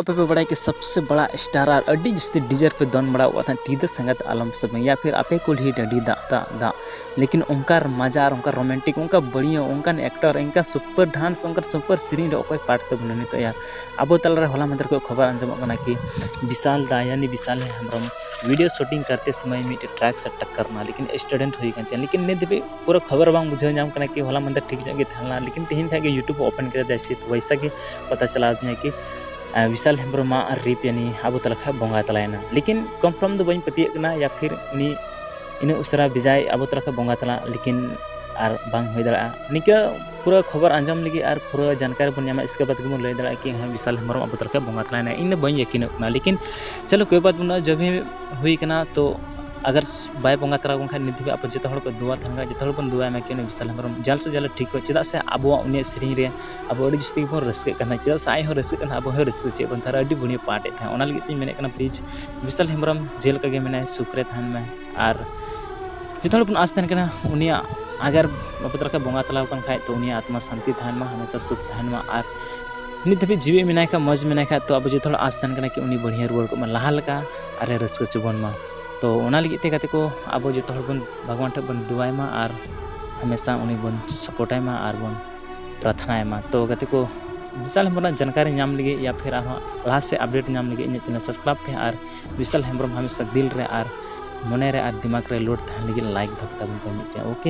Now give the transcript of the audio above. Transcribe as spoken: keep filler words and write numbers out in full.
ᱟᱯᱮ ᱯᱮ ᱵᱟᱲᱟᱭᱟ ᱠᱤ ᱥᱚᱵᱥᱮ ᱵᱟᱲᱟ ᱥᱴᱟᱨ ᱟᱨ ᱟᱹᱰᱤ ᱡᱟᱹᱥᱛᱤ ᱰᱤᱡᱟᱨ ᱯᱮ ᱫᱚᱱ ᱵᱟᱲᱟᱣ ᱟᱠᱟᱫ ᱛᱟᱦᱮᱸᱫ, ᱛᱤ ᱫᱚ ᱥᱟᱸᱜᱟᱛ ᱟᱞᱚᱢ ᱥᱟᱵᱟᱹᱧ, ᱭᱟ ᱯᱷᱤᱨ ᱟᱯᱮ ᱠᱩᱞᱦᱤ ᱰᱟᱹᱰᱤ ᱫᱟᱜ ᱫᱟᱜ ᱫᱟᱜ, ᱞᱮᱠᱤᱱ ᱚᱱᱠᱟ ᱢᱟᱡᱟ ᱟᱨ ᱚᱱᱠᱟ ᱨᱳᱢᱟᱱᱴᱤᱠ, ᱚᱱᱠᱟ ᱵᱟᱹᱲᱤᱭᱟᱹ, ᱚᱱᱠᱟᱱ ᱮᱠᱴᱚᱨ, ᱚᱱᱠᱟ ᱥᱩᱯᱟᱨ ᱰᱟᱱᱥ, ᱚᱱᱠᱟ ᱥᱩᱯᱟᱨ ᱥᱮᱨᱮᱧ ᱨᱮ ᱚᱠᱚᱭ ᱯᱟᱴ ᱛᱟᱵᱚᱱᱟ ᱱᱤᱛᱚᱜ ᱭᱟᱨ? ᱟᱵᱚ ᱛᱟᱞᱟᱨᱮ ᱦᱚᱞᱟ ᱢᱟᱫᱷᱮᱨ ᱠᱷᱚᱱ ᱠᱷᱚᱵᱚᱨ ᱟᱸᱡᱚᱢᱚᱜ ᱠᱟᱱᱟ ᱠᱤ ᱵᱤᱥᱟᱞ ᱫᱟ ᱭᱟᱱᱤ ᱵᱤᱥᱟᱞ ᱦᱮᱢᱵᱨᱚᱢ ᱵᱷᱤᱰᱤᱭᱳ ᱥᱩᱴᱤᱝ ᱠᱟᱨᱛᱮ ᱥᱚᱢᱚᱭ ᱢᱤᱫᱴᱮᱡ ᱴᱨᱟᱠ ᱥᱮ ᱴᱟᱠᱠᱟᱨ ᱱᱟ, ᱞᱮᱠᱤᱱ ᱮᱠᱥᱤᱰᱮᱱᱴ ᱦᱩᱭ ᱠᱟᱱ ᱛᱟᱭᱟ᱾ ᱞᱮᱠᱤᱱ ᱱᱤᱛ ᱫᱷᱟᱹᱵᱤᱡ ᱯᱩᱨᱟᱹ ᱠᱷᱚᱵᱚᱨ ᱵᱟᱝ ᱵᱩᱡᱷᱟᱹᱣ ᱧᱟᱢ ᱠᱟᱱᱟ ᱠᱤ ᱦᱚᱞᱟ ᱢᱟᱫᱷᱮᱨ ᱴᱷᱤᱠ ᱧᱚᱜ ᱜᱮ ᱛᱟᱦᱮᱸ ᱞᱮᱱᱟ, ᱞᱮᱠᱤᱱ ᱛᱮᱦᱮᱧ ᱠᱷᱟᱡ ᱜᱮ YouTube open ᱠᱮᱫᱟ, ᱡᱮᱭᱥᱮ ᱛᱚ ᱣᱟᱭᱥᱟ ᱜᱮ ᱯᱟᱛᱟ ᱪᱟᱞᱟᱣ ᱫᱤᱧᱟ ᱠᱤ ᱟᱨ ᱵᱤᱥᱟᱞ ᱦᱮᱢᱵᱨᱚᱢᱟᱜ ᱨᱤᱯ ᱭᱟᱱᱤ ᱟᱵᱚ ᱛᱟᱞᱟ ᱠᱷᱚᱱ ᱵᱚᱸᱜᱟ ᱛᱟᱞᱟᱭᱮᱱᱟ᱾ ᱞᱮᱠᱤᱱ ᱠᱚᱱᱯᱷᱟᱨᱢ ᱫᱚ ᱵᱟᱹᱧ ᱯᱟᱹᱛᱭᱟᱹᱜ ᱠᱟᱱᱟ, ᱭᱟ ᱯᱷᱤᱨ ᱩᱱᱤ ᱤᱱᱟᱹᱜ ᱩᱥᱟᱹᱨᱟ ᱵᱮᱡᱟᱭ ᱟᱵᱚ ᱛᱟᱞᱟ ᱠᱷᱚᱱ ᱵᱚᱸᱜᱟ ᱛᱟᱞᱟ, ᱞᱮᱠᱤᱱ ᱟᱨ ᱵᱟᱝ ᱦᱩᱭ ᱫᱟᱲᱮᱭᱟᱜᱼᱟ᱾ ᱱᱤᱝᱠᱟᱹ ᱯᱩᱨᱟᱹ ᱠᱷᱚᱵᱚᱨ ᱟᱸᱡᱚᱢ ᱞᱟᱹᱜᱤᱫ ᱟᱨ ᱯᱩᱨᱟᱹ ᱡᱟᱱᱠᱟᱨᱤ ᱵᱚᱱ ᱧᱟᱢᱟ, ᱤᱥᱠᱮ ᱵᱟᱫ ᱜᱮᱵᱚᱱ ᱞᱟᱹᱭ ᱫᱟᱲᱮᱭᱟᱜᱼᱟ ᱠᱤ ᱦᱮᱸ ᱵᱤᱥᱟᱞ ᱦᱮᱢᱵᱨᱚᱢ ᱟᱵᱚ ᱛᱟᱞᱟ ᱠᱷᱚᱱ ᱵᱚᱸᱜᱟ ᱛᱟᱞᱟᱭᱮᱱᱟ᱾ ᱤᱧ ᱫᱚ ᱵᱟᱹᱧ ᱭᱟᱹᱠᱤᱱᱚᱜ ᱠᱟᱱᱟ, ᱞᱮᱠᱤᱱ ᱪᱚᱞᱚ ᱠᱳᱭ ᱵᱟᱛ ᱵᱟᱹᱱᱩᱜᱼᱟ, ᱡᱚᱵ ᱦᱤ ᱦᱩᱭ ᱠᱟᱱᱟ ᱛᱚ ᱟᱜᱟᱨ ᱵᱟᱭ ᱵᱚᱸᱜᱟ ᱛᱟᱞᱟ ᱟᱵᱚᱱ ᱠᱷᱟᱱ ᱱᱤᱛ ᱫᱷᱟᱹᱵᱤᱡ ᱟᱵᱚ ᱡᱚᱛᱚ ᱦᱚᱲ ᱠᱚ ᱫᱩᱣᱟ ᱛᱟᱦᱮᱱ ᱠᱷᱟᱱ ᱡᱚᱛᱚ ᱦᱚᱲ ᱵᱚᱱ ᱫᱩᱣᱟᱭ ᱢᱟ ᱠᱤ ᱩᱱᱤ ᱵᱤᱥᱟᱞ ᱦᱮᱢᱵᱨᱚᱢ ᱡᱟᱞ ᱥᱮ ᱡᱟᱞ ᱴᱷᱤᱠ ᱠᱚ, ᱪᱮᱫᱟᱜ ᱥᱮ ᱟᱵᱚᱣᱟᱜ ᱩᱱᱤᱭᱟᱜ ᱥᱮᱨᱮᱧ ᱨᱮ ᱟᱵᱚ ᱟᱹᱰᱤ ᱡᱟᱹᱥᱛᱤ ᱜᱮᱵᱚᱱ ᱨᱟᱹᱥᱠᱟᱹᱜ ᱠᱟᱱᱟ᱾ ᱪᱮᱫᱟᱜ ᱥᱮ ᱟᱡ ᱦᱚᱸ ᱨᱟᱹᱥᱠᱟᱹᱜ ᱠᱟᱱᱟ, ᱟᱵᱚ ᱦᱚᱸ ᱨᱟᱹᱥᱠᱟᱹ ᱪᱮᱫ ᱵᱚᱱ ᱛᱟᱦᱮᱸ, ᱚᱱᱟ ᱞᱟᱹᱜᱤᱫ ᱛᱤᱧ ᱢᱮᱱᱮᱫ ᱠᱟᱱᱟ ᱯᱞᱤᱡᱽ ᱵᱤᱥᱟᱞ ᱦᱮᱢᱵᱨᱚᱢ ᱡᱮ ᱞᱮᱠᱟ ᱜᱮ ᱢᱮᱱᱟᱭ ᱥᱩᱠ ᱨᱮ ᱛᱟᱦᱮᱱ ᱢᱮ᱾ ᱟᱨ ᱡᱚᱛᱚ ᱦᱚᱲ ᱵᱚᱱ ᱟᱸᱥ ᱛᱟᱦᱮᱱ ᱠᱟᱱᱟ ᱩᱱᱤᱭᱟᱜ ᱟᱜᱟᱨ ᱵᱟᱯᱮ ᱛᱟᱞᱟ ᱠᱷᱟᱱ ᱵᱚᱸᱜᱟ ᱛᱟᱞᱟ ᱟᱠᱟᱱ ᱠᱷᱟᱡ ᱛᱚ ᱩᱱᱤᱭᱟᱜ ᱟᱛᱢᱟ ᱥᱟᱱᱛᱤ ᱛᱟᱦᱮᱱ ᱢᱟ, ᱦᱟᱢᱮᱥᱟ ᱥᱩᱠ ᱛᱟᱦᱮᱱ ᱢᱟ᱾ ᱟᱨ ᱱᱤᱛ ᱫᱷᱟᱹᱵᱤᱡ ᱡᱤᱣᱤ ᱢᱮᱱᱟᱭ ᱠᱷᱟᱡ, ᱢᱚᱡᱽ ᱢᱮᱱᱟᱭ ᱠᱷᱟᱡ ᱛᱚ ᱟᱵᱚ ᱡᱚᱛᱚ ᱦᱚᱲ ᱟᱸᱥ ᱛᱟᱦᱮᱱ ᱠᱟᱱᱟ ᱠᱤ ᱩᱱᱤ ᱵᱟᱹᱲᱦᱤᱭᱟᱹ ᱨᱩᱣᱟᱹᱲ ᱠᱚᱜ ᱢᱟ, ᱞᱟᱦᱟ ᱞᱮᱠᱟ ᱟᱨᱮ ᱨᱟᱹᱥᱠᱟᱹ ᱦᱚᱪᱚ ᱵᱚᱱ ᱢᱟ᱾ ᱛᱚ ᱚᱱᱟ ᱞᱟᱹᱜᱤᱫ ᱛᱮ ᱜᱟᱛᱮ ᱠᱚ ᱟᱵᱚ ᱡᱚᱛᱚ ᱦᱚᱲ ᱵᱚᱱ ᱵᱷᱟᱜᱽᱣᱟᱱ ᱴᱷᱮᱱ ᱵᱚᱱ ᱫᱩᱣᱟᱭ ᱢᱟ ᱟᱨ ᱦᱟᱢᱮᱥᱟ ᱩᱱᱤ ᱵᱚᱱ ᱥᱟᱯᱳᱨᱴᱟᱭ ᱢᱟ ᱟᱨ ᱵᱚᱱ ᱯᱨᱟᱨᱛᱷᱱᱟᱭ ᱢᱟ᱾ ᱛᱚ ᱜᱟᱛᱮ ᱠᱚ ᱵᱤᱥᱟᱞ ᱦᱮᱢᱵᱨᱚᱢ ᱡᱟᱱᱠᱟᱨᱤ ᱧᱟᱢ ᱞᱟᱹᱜᱤᱫ ᱭᱟ ᱯᱷᱤᱨ ᱟᱨᱦᱚᱸ ᱞᱟᱦᱟ ᱥᱮᱫ ᱟᱯᱰᱮᱴ ᱧᱟᱢ ᱞᱟᱹᱜᱤᱫ ᱤᱧᱟᱹᱜ ᱪᱮᱱᱮᱞ ᱥᱟᱵᱥᱠᱨᱟᱭᱤᱵ ᱯᱮ ᱟᱨ ᱵᱤᱥᱟᱞ ᱦᱮᱢᱵᱨᱚᱢ ᱦᱟᱢᱮᱥᱟ ᱫᱤᱞ ᱨᱮ ᱟᱨ ᱢᱚᱱᱮ ᱨᱮ ᱟᱨ ᱫᱤᱢᱟᱜᱽ ᱨᱮ ᱞᱳᱰ ᱛᱟᱦᱮᱱ ᱞᱟᱹᱜᱤᱫ ᱞᱟᱭᱤᱠ ᱫᱚᱦᱚ ᱠᱟᱛᱟ ᱵᱚᱱ ᱯᱮ ᱢᱤᱫᱴᱮᱱ, ᱳᱠᱮ?